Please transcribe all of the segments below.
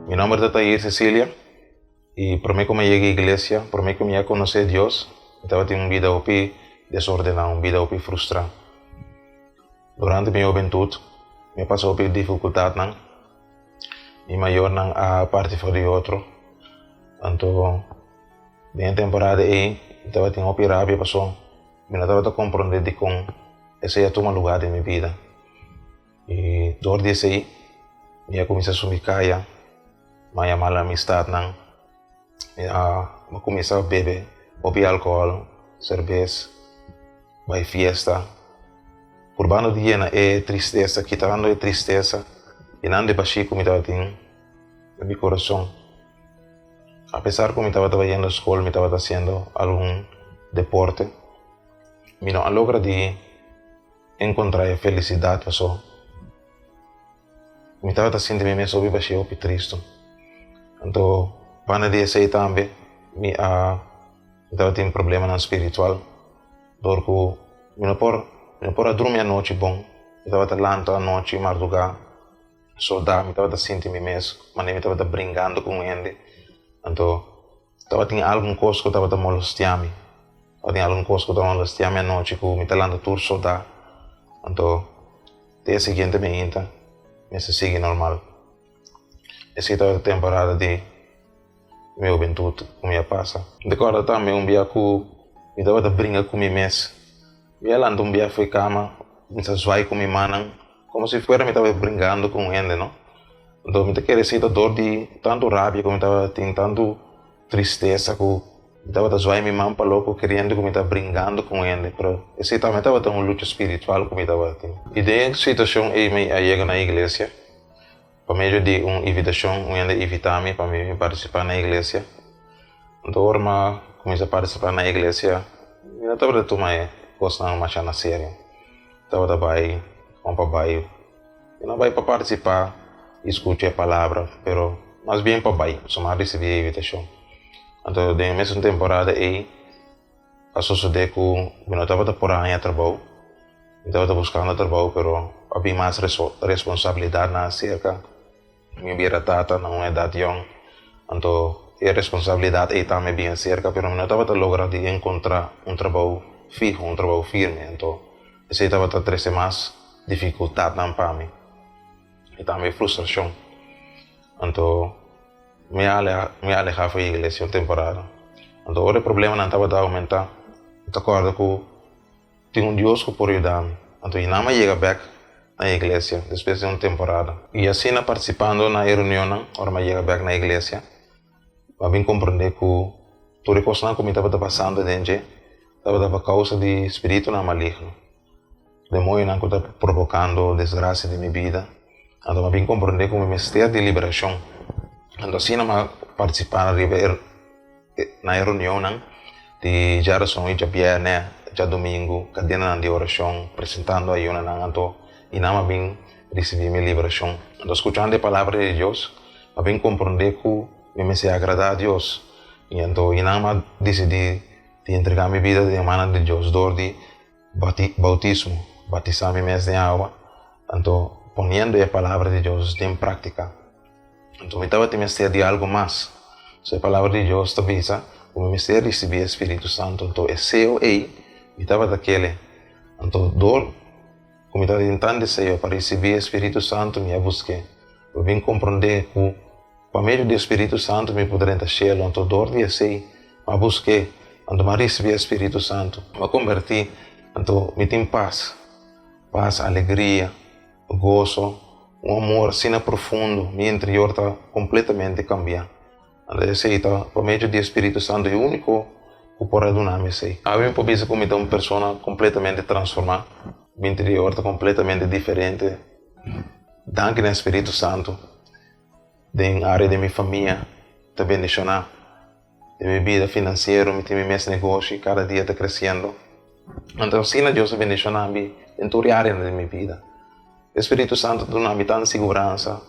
Mi nòmber ta Tahir Cecilia i promé ku mi a yega iglesia, promé ku mi a konosé Dios, mi tabatin un bida hopi desordená, un bida hopi frustrá. Durante mi hobentut, mi a pasa hopi difikultatnan. Mi mayornan a parti for di otro, anto den e temporada ei mi tabatin hopi rabia pasobra mi no tabata komprondé dikon esei a tuma lugá den mi bida. I dor di esei mi a kuminsá sumi kaya, mi a yama la amistatnan, mi a kuminsá bebe hopi alkohòl, serbes, bai fiesta, purbando di yena e tristesa, kitando e tristesa, yenando e bashí ku mi tabatin den mi kurason. Apesar ku mi tabata bayendo skol, mi tabata hasiendo algun deporte, mi no a logra di enkontrá e felisidat paso mi tabata sinti mi mes hopi bashí, hopi tristu. Anto banda di esei tambe mi a mi tabatin problemanan spiritual dor ku mi no por mi no por a drumi anochi bon, mi tabata lanta anochi mardugá sodá, mi tabata sinti mi mes manera mi tabata bringando ku un hende. Anto Tabatin algun kos ku tabata molestiá mi. Tabatin algun kos ku tabata molestiá mi anochi ku mi ta lanta tur sodá. Anto, dia siguiente mi inta, mester sigui normal. Esei tabata temporada di mi hubentut ku mi a pasa. Mi ta kòrda tambe un bia ku mi tabata bringa ku mi mes. Mi a lanta un bia fo'i kama, mi ta zwai ku mi mannan, komo si fuera mi tabata bringando ku un hende, no. Anto mi ta kere si ta dor di tantu rabia ku mi tabatin, tantu tristesa ku mi tabata zwai mi man pa loko keriendo ku mi ta bringando ku un hende, pero esei tambe tabata un lucha spiritual ku mi tabatin. I den e situashon ei mi a yega na iglesia pa medio di un invitashon, un hende a invita mi pa mi bin partisipá na iglesia. Anto ora mi a kuminsá partisipá na iglesia mi no tabata tuma e kosnan masha na serio, mi tabata bai kon pa bai. Mi no bai pa partisipá i skucha e palabra, pero mas bien pa bai, pasobra mi a risibí e invitashon. Anto den e mesun temporada ei a sosodé ku mi no tabata por a haña trabou. Mi tabata buskando trabou, pero a bin mas responsabilidatnan aserka. Mi bira tata na un edat yòn, anto e responsabilidat ei tambe bien serka, pero mi no tabata logra di enkontrá un trabou fiho, un trabou firme, anto esei tabata trese mas difikultatnan pa mi i tambe frustrashon. Anto mi a mi a alehá for iglesia un temporada. Anto ora e problemanan tabata oumentá, mi ta kòrda ku Tin un Dios ku por yuda mi. Anto i nan a yega bèk na e iglesia despues di un temporada. I asina partisipando na e reunionnan, ora mi a yega bèk na e iglesia, mi a bin komprendé ku tur e kosnan ku mi tabata pasando den dje tabata pa kousa di spiritunan maligno, demoñonan ku ta provokando desgrasia den mi bida. Anto mi a bin komprendé ku mi mester di liberashon. Anto asina mi a partisipá riba e. Na e reunionnan di djarason i djabièrnè, djadumingu, kadenanan di orashon, presentando ayunanan, anto i nan a bin risibí mi liberashon. Anto skuchando e palabra di Dios, mi a bin komprondé ku mi mester agradá Dios, i anto i nan a disidí di entregá mi bida den mannan di Dios dor di boutismo, batisá mi mes den awa, anto poniendo e palabra di Dios den práktika. Anto mi tabatin mester di algu mas. So e Palabra di Dios ta bisa ku mi mester risibí e Spiritu Santu. Anto e seo ei mi tabata kere. Anto dor ku mi tabatin tan deseo pa risibí e Spiritu Santu mi a busk'é. Mi bin komprondé ku pa medio di e Spiritu Santu mi por drenta shelu. Anto dor di esei mi a busk'é. Anto mi a risibí e Spiritu Santu. Mi a kombertí. Anto mi tin pas, pas, alegria. Goso, un amor asina profundo, mi interior ta completamente cambia. Anto esey ta pa medio di e Spiritu Santo e unico cu por a duna mi esey. Awe mi por bisa cu mi ta un persona completamente transforma, mi interior ta completamente diferente danki na e Spiritu Santo. Den area di mi famia ta bendiciona. Den mi bida finansiero mi tin mi mes negoshi, kada dia ta kresiendo. Anto asina Dios a bendishoná mi den tur e áreanan di mi bida. E Spiritu Santu ta duna mi tantu siguransa,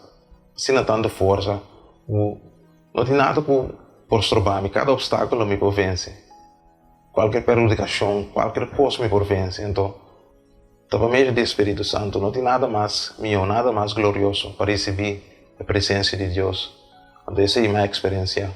asina tantu forsa, ku no tin nada ku por stroba mi. Kada opstákulo mi por vense, kualker perhudikashon, kualker kos mi por vense. Anto ta pa medio di e Spiritu Santu. No tin nada mas mihó, nada mas glorioso pa risibí e presensia di Dios. Anto esei mi a eksperensiá.